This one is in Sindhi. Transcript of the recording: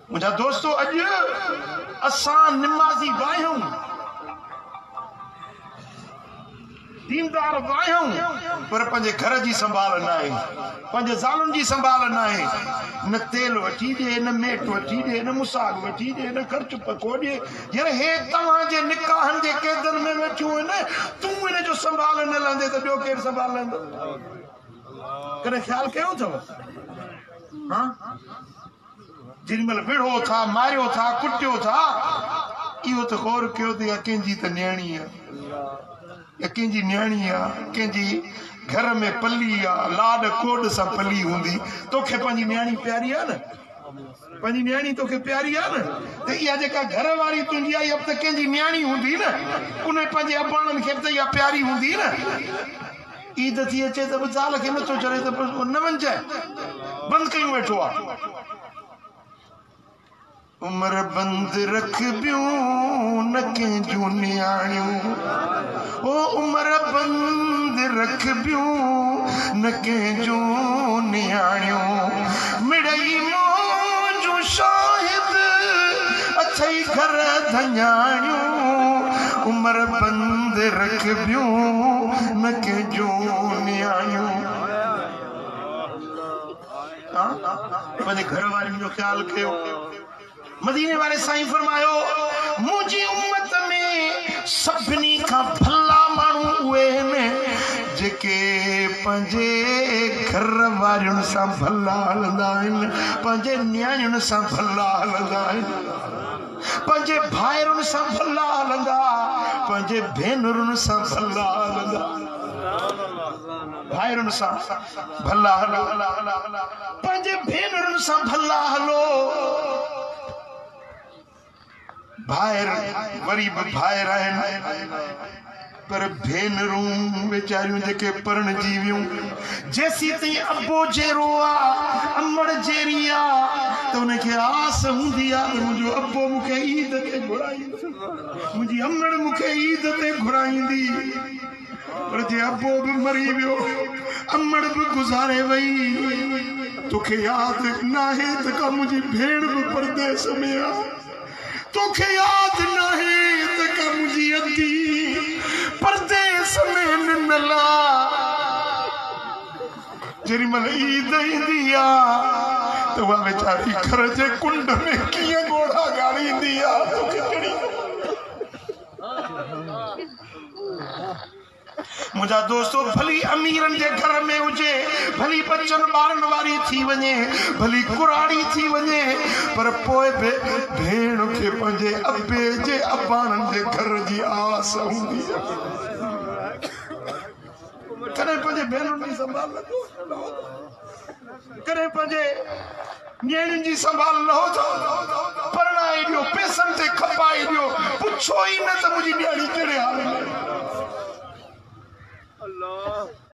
منهنجا دوستو اڄ اسان نمازي به آهيون، ديندار به آهيون، پر پنهنجي گهر جي سنڀال ناهي، پنهنجي زالن جي سنڀال ناهي. نه تيل وٺي ڏي، نه ميٽ وٺي ڏي، نه مساڳ وٺي ڏي، نه خرچ پکو ڏي. يار هي توهان جي نڪاحن جي قيدن ۾ ويٺيون آهن، تون ان جو سنڀال نه لهندين ته ٻيو ڪير سنڀال لهندو؟ ڪڏهن خيال ڪيو اٿو؟ ها جيڏي مهل وڙهو ٿا، ماريو ٿا، ڪٽيو ٿا، اهو ته غور ڪيو ته اها ڪنهن جي ته نياڻي آ، يا ڪنهن جي نياڻي آ، ڪنهن جي گهر ۾ پلي آ، لاڏ ڪوڏ سان پلي هوندي. توکي پنهنجي نياڻي پياري آ نه؟ پنهنجي نياڻي توکي پياري آ نه؟ ته اها جيڪا گهر واري تنهنجي آ، اها به ته ڪنهن جي نياڻي هوندي نه؟ ان پنهنجي اباڻن کي به ته اها پياري هوندي نه؟ عيد ٿي اچي ته به زال کي نٿو چري ته نه وڃجانء، بند ڪيون ويٺو آ. عمر بند رکبيون نه ڪنهن جون نياڻيون، او عمر بند رکبيون نه ڪنهن جون نياڻيون، مڙئي منهنجون شاهد اٿئي گهر ڌڃاڻيون، عمر بند رکبيون نه ڪنهن جون نياڻيون. پنهنجي گهر وارين جو خيال ڪيو. مديني واري سائين فرمايو، منهنجي امت ۾ سڀني کان ڀلا ماڻهو اهي آهن جيڪي پنهنجي گهر وارين سان ڀلا هلندا آهن، پنهنجي نياڻين سان ڀلا هلندا آهن، پنهنجي ڀائرن سان ڀلا هلندا، پنهنجي ڀينرن سان ڀلا هلندا، ڀائرن سان ڀلا هلو، پنهنجي ڀينرن سان ڀلا هلو. ڀائر وري به ڀائر آهن، پر ڀينرون ويچاريون جيڪي پرڻجي ويون، جيسيتائين ابو جيئرو آ، امڙ جيئري آ ته ان کي آس هوندي آ ته منهنجو ابو مون کي عيد تي گهرائيندو، منهنجي امڙ مون کي عيد تي گهرائيندي. پر جي ابو به مري ويو، امڙ به گذاري وئي، توکي ياد ناهي ته ڪا منهنجي ڀيڻ به پرديس ۾ آ، توکي ياد ناهي ته ڪا منهنجي ادي پرديس ۾ ننل آ. جيڏي مهل عيد ايندي آ ته اها ويچاري گهر جي ڪنڊ ۾ ڪيئن ڳوڙها ڳاڙيندي آ، توکي ڪهڙي خبر. منهنجا دوستو ڀلي اميرن جي گهر ۾ هجي، ڀلي ٻچن ٻارن واري ٿي وڃي، ڀلي ڪراڙي ٿي وڃي، پر پوء به ڀيڻ کي پنهنجي ابي جي اباڻن جي گهر جي آس هوندي آهي. ڪڏهن پنهنجي ڀينرن جي سنڀال لهو ٿا، ڪڏهن پنهنجي نياڻين جي سنڀال لهو ٿا، پرڻائي ڏيو، پئسن تي کپائي ڏيو، پڇو ئي نه ته منهنجي نياڻي ڪهڙي حال ۾ آهي.